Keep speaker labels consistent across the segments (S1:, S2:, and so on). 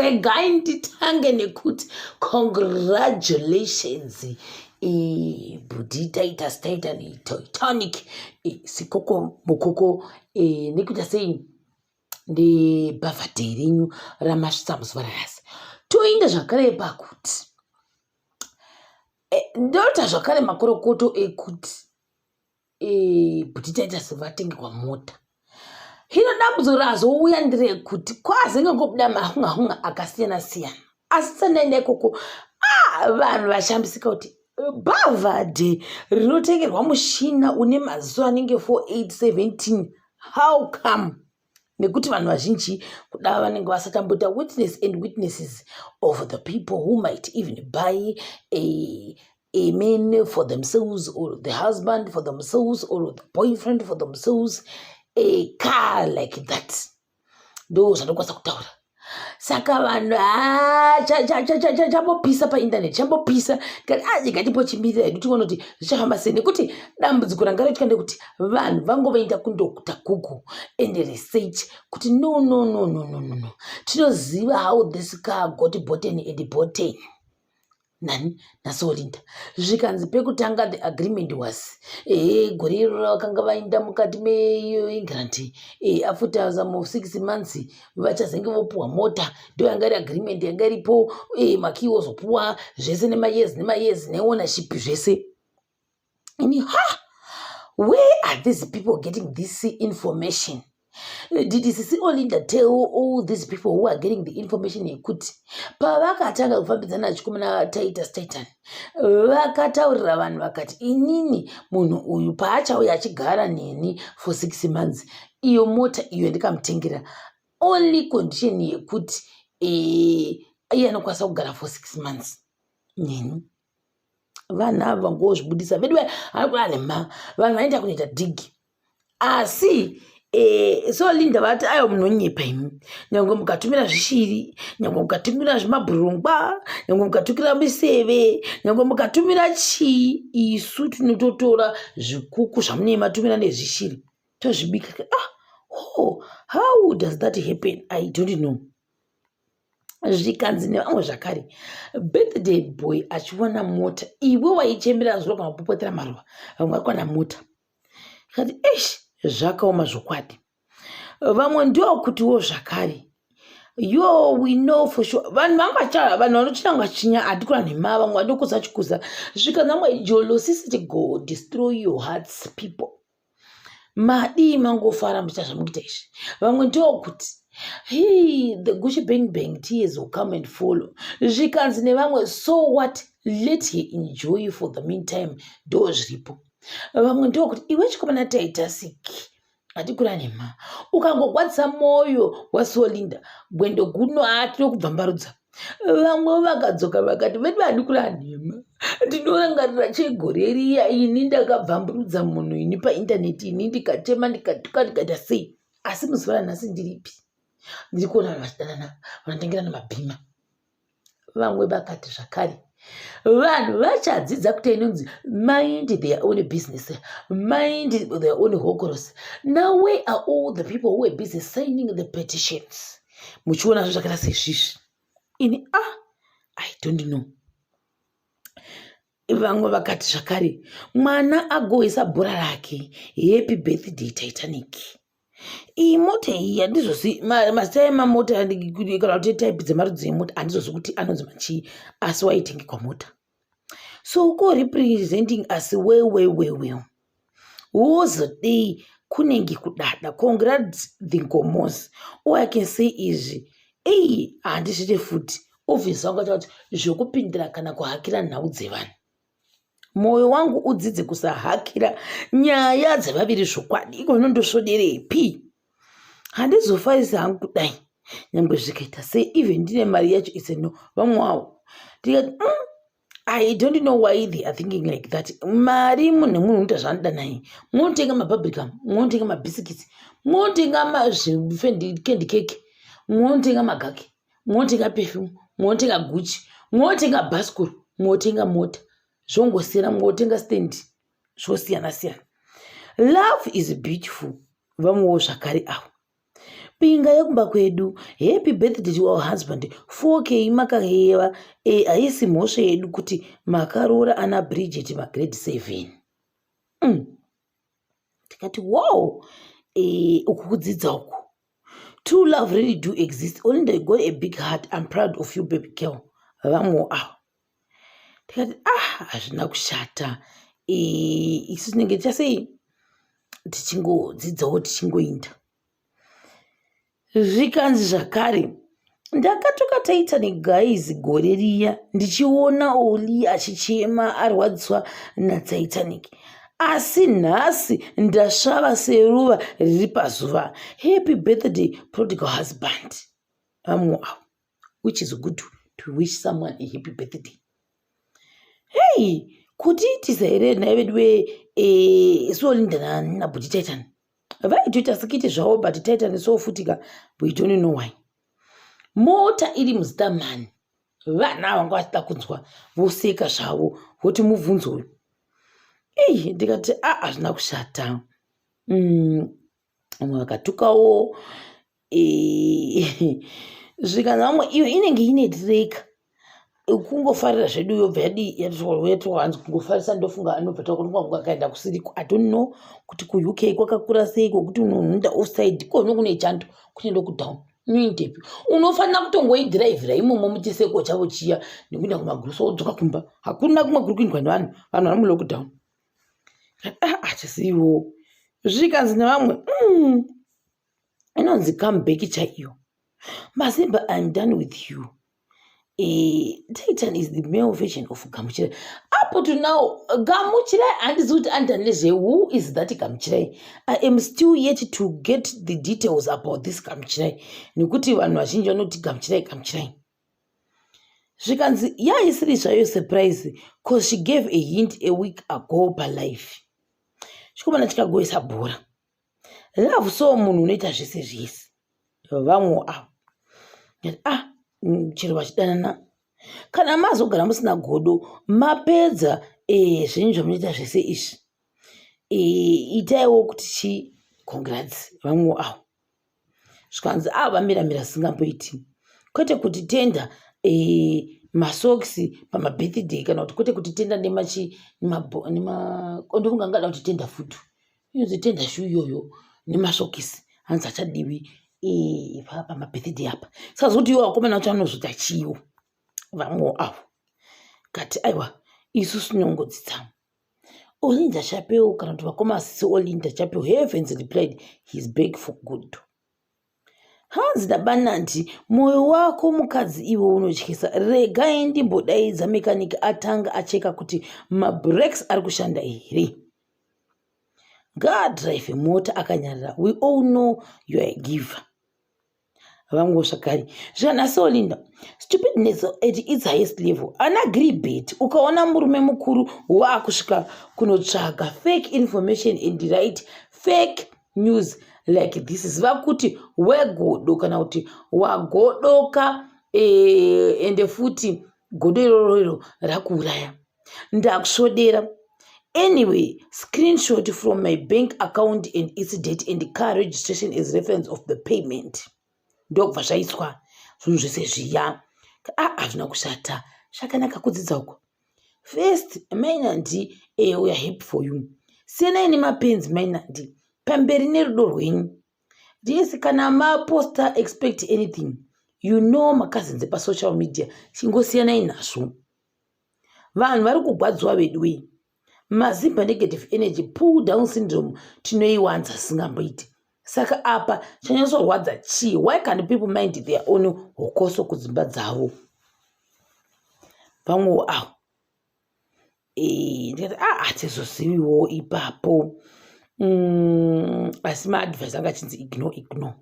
S1: Regai nditange nekuti congratulations bhudhi Titus Titan Titanic, sikoko mukoko, nekuita sei ndebhavhadhei renyu ramasvitsa muzuva ranhasi. Toinda zvakare pakuti ndoita zvakare makorokoto ekuti bhuti Titus vatengerwa mota. Hino dambudziko razouya nderekuti kwazenge kobuda mahunga-hunga akasiyana siyana, asi tsandaenda ikoko, ah, vanhu vashambisika kuti bhavhadhe rinotengerwa mushina une mazuva anenge 4817, how come? Nekuti vanhu vazhinji kuda vanenge vasatamboita witness and witnesses of the people who might even buy a man for themselves or the husband for themselves or the boyfriend for themselves a car like that. Ndo zvandokwanisa kutaura. Saka vanhu chambopisa paindaneti, chambopisa tikati a ngatipochimirira hedu tione kuti zvichafamba sei, nekuti dambudziko ranga roitika ndekuti vanhu vangovaenda kundokuta Google and research kuti no, no, no, no, no, no, no, tinoziva how this car got boughten and boughten nani naSolinda. Zvikanzi pekutanga the agreement was, ehe, gore iroro vakanga vaenda mukati meEngland, after some of 6 months vachazenge vopuwa mota. Ndo yanga iri agreement yanga iripo. Makey ozopuwa zvese nemayears nemayears neownership zvese. Ini ha, where are these people getting this information? Did Sisi Olinda tell all these people who are getting the information yekuti pavakatanga kufambidzana chikomana Titus Titan, vakataurira vanhu vakati, "Inini munhu uyu paachauya achigara neni for 6 months, iyo mota iyo yandikamutengera, only condition yekuti iye anokwanisa kugara for 6 months neni"? Vanhu ava vangozvibudisa vedu haikuda nhema. Vanhu vaenda kunoita dig, asi so Linda vati, "Aiwa, munonyepa imi. Nyange mukatumira zvishiri, nyange mukatumira zvimabhurungwa, nyange mukatumira miseve, nyange mukatumira chii, isu tinototora zvikuku zvamunee matumira nezvishiri tozvibika." Ah, oh, how does that happen? I don't know. Zvikanzi nevamwe zvakare, birthday boy achiwana mota, iwe waichembera zuro kana kupopotera maruva, vamwe vari kuwana mota. Kati ish, zvakaoma zvokwadi. Vamwe ndokutiwo zvakare, yo, we know for sure vanhu vanga vanhu vanochina chinya hatikura nhema. Vamwe vanokuza chikuza. Zvikanzi vamwe, "Jealousy go destroy your hearts, people. Madii mangofara muchiita zvamukuita izvi?" Vamwe ndokuti, "He, the Gucci bang bang tears will come and follow." Zvikanzi nevamwe, "So what? Let her enjoy for the meantime." Ndo zviripo. Vamwe ndokuti, "Iwe chikomana Taitasiki, hatikura nhema, ukangogwadzisa mwoyo waSolinda, gwendo guno hatinokubvambarudza." Vamwe vakadzoka vakati, "Vedu handikura nhema, ndinorangarira chegore riya ini ndakabvamburudza munhu ini paindaneti, ini ndikachema, ndikatuka, ndikaita sei, asi muzuva ranhasi ndiripi? Ndiri kuona vanhu vachidanana, vanotengerana mabhima." Vamwe vakati zvakare, vanhu vachadzidza kuti inonzi mind their own business, mind their own hokoros. Now where are all the people who were busy signing the petitions muchiona zvo zvakaita sezvizvi? Ini ah, I don't know. Vamwe vakati zvakare, mwana agohwesa bhora rake. Happy birthday, Titanic. Iyi mota iyi handizozi mazita emamota kana kuti type dzemarudzi emota, handizozi kuti anonzi machii, asi waitengekwa mota. So ko representing us well, well, well, well. Wozodei kunenge kudada. Congrats the Ngomos. All I can say is, ei, handizvite futi obviously vanga kuti zvokupindira kana kuhakira nhau dzevanhu. Mwoyo wangu udzidze kusahakira nyaya dzevaviri zvokwadi. Iko zvinondosvoderepi? Handizofarisi hangu kudai nyangwe zvikaita sei, even ndine mari yacho ise no. Vamwe wavo ndikati, I don't know why they are thinking like that. Mari munhu nemunhu unoita zvaanoda naye. Munotenga mabubblegum, munotenga mabhisikitsi, munotenga mazvicandy cake, munotenga magake, munotenga perfume, munotenga Gucci, munotenga bhasikoro, munotenga mota, zvongosiyana, munotenga stand, zvosiyana siyana. Love is beautiful. Vamwewo zvakare avo. Pinga yekumba kwedu. Happy birthday to our husband. 4K makayeva. E, haisi mhosva yedu kuti makaroora ana Bridget magrade 7. Tikati wow, e, uku kudzidza uku. True love really do exist. Olinda, you got a big heart. I'm proud of you, baby girl. Vamwe ava. Tikati ah, hazvina kushata. E, isu tinenge tichasei tichingodzidzawo tichingoinda. Zvikanzi zvakare ndakatoka Titanic guys gore riya ndichiona Oli achichema arwadziswa naTitanic. Asi nhasi ndasvava seruva riri pazuva. Happy birthday prodigal husband. Vamwe avo. Which is good to wish someone a happy birthday. Hey, kutiitisa here nhai vedu we soLinda naBhuti Titan. Vaitoita skit zvavo but Titan so futika we don't know why. Mota iri muzita mani. Vana vanga vachida kunzwa voseka zvavo voti mubvunzo uyu. Ei ndikati a hazvina kushata. Vamwe vakatukawo zvikanzi vamwe iyo inenge ine tracker kungofarira zvedu yobva yadii yatwa hanzi kungofarisa ndofunga anobva takuti akaenda kusiriko. I don't know kuti kuUK kwakakura sei kwokuti unoenda offside kono kune chando kune lockdown unoendepi unofanira kutongoidhiraivhira imomo muchiseko chavo chiya nekuenda kumagurusa wodzoka kumba. Hakuna kumwe kuri kuendwa nevanhu, vanhu vari mulockdown. Hatisiwo. Zvikanzi nevamwe inonzi comeback chaiyo. Mazimba, I'm done with you. Titan is the male version of Gamuchirai. Up to now, Gamuchirai handizi kuti andani nezve who is that Gamuchirai. I am still yet to get the details about this Gamuchirai. Nekuti vanhu vazhinji vanoti Gamuchirai, Gamuchirai. Zvikanzi yaisiri zvayo surprise cause she gave a hint a week ago palife. Chikomana chikagoisa bhora. Love so munhu unoita zvese zvese. Vamwe avo. Ah, chero vachidanana. Kana mazogara musina godo, mapedza zvenyu zvamunoita zvese izvi. Itaiwo kuti chi congrats vamwe avo. Zvikanzi a vamiramira singamboiti. Kwete kuti tenda masokisi pamabirthday kana kuti kwete kuti tenda nemachi nema ndofunga angada kuti tenda futi. Inonzi tenda shoe iyoyo nemasokisi hanzi achadiwi pamabirthday apa. Saka kuti iwo vakomana vacho vanozoti chiwo vamwewo avo. Kati aiwa isusu tinongodzidza. Olinda Chapel kana kuti vakoma sisi Olinda Chapel heavens replied he's back for good. Hanzi naBanandi mwoyo wako mukadzi iwe unotyisa. Regai ndimbodaidza mekaniki atanga acheka kuti mabrakes ari kushanda here. Ngaadhiraivhe mota akanyarara. We all know you are a giver. Vamwewo zvakare zvanhasi Olinda stupidness at its highest level. Ana Gribet ukaona murume mukuru waakusvika kunotsvaga fake information and write fake news like this ziva kuti wegodo kana kuti wagodoka ende futi godo iroro iro rakuuraya. Ndakusvodera. Anyway, screenshot from my bank account and its date and car registration as reference of the payment. Ndokubva zvaiswa zvinhu zvese zviya. Ah, hazvina kushata. Zvakanaka kudzidza uko. First, Mainandi, we are happy for you. Siyanai nemapenzi Mainandi. Pamberi nerudo rwenyu. Yes, kana maposta expect anything. You know makazenze pasocial media. Chingosiyanai nazvo. Vanhu vari kugwadziwa vedu wei. Mazimba negative energy pull down syndrome tinoiwanza singamboiti. Saka apa chanyatsorwadza chii? Why can't people mind their own hokoso kudzimba dzavo? Vamwewo avo. Ndikati ah hatizoziviwo ipapo. Asi maadvice anga achinzi ignore ignore.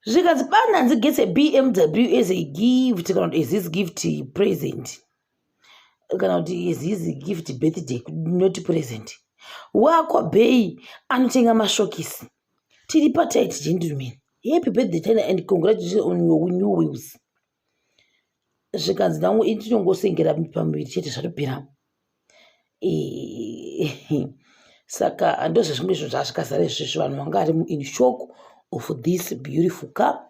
S1: Zvikanzi Bananzi gets a BMW as a gift kana kuti as his gift present. Kana kuti as his gift birthday not present. Wako bei anotenga mashokisi. Tiri patight gentlemen. Happy birthday China and congratulations on your new wheels. Zvikanzi nangu ini tinongosengera pamuviri chete zvatopera. Saka ndozvezvimwe zvinhu zvazvikazara izvozvo vanhu vanga vari in shock. of this beautiful car.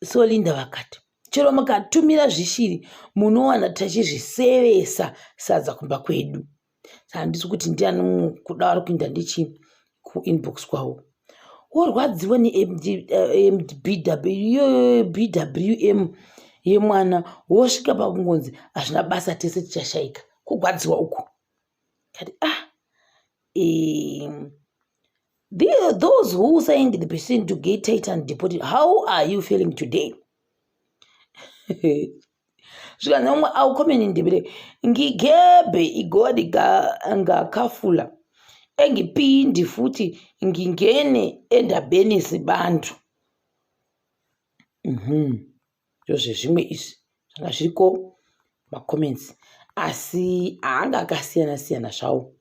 S1: So Linda vakati chero mukatumira zvishiri munowana tachizvisevesa sadza kumba kwedu. Saka handisi kuti ndiani kuda vari kuinda ndichi kuinbox kwavo. Worwadziwa neBWM yemwana wosvika pakungonzi hazvina basa tese tichashaika. Kugwadziwa uku. Kati ah those who signed the petition to get Titan deported, how are you feeling today? Zvikanzi umwe aukhomeni Ndebele ngigebhe igodi ngakhafula engipindi futhi ngingene endabeni sibantu. Ndozvezvimwe izvi zvanga zviriko macomments, asi haanga akasiyana siyana zvawo.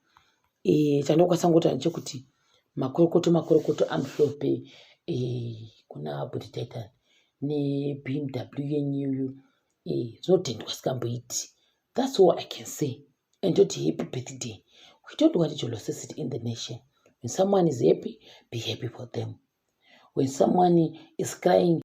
S1: Chandokwanisa kungotaura ndechekuti makorokoto makorokoto aMhlophe kuna Bhuti Titan neBMW yenyu zvinotendwa sikamboiti. That's all I can say. And toti happy birthday. We don't want jealousy in the nation. When someone is happy, be happy for them. When someone is crying,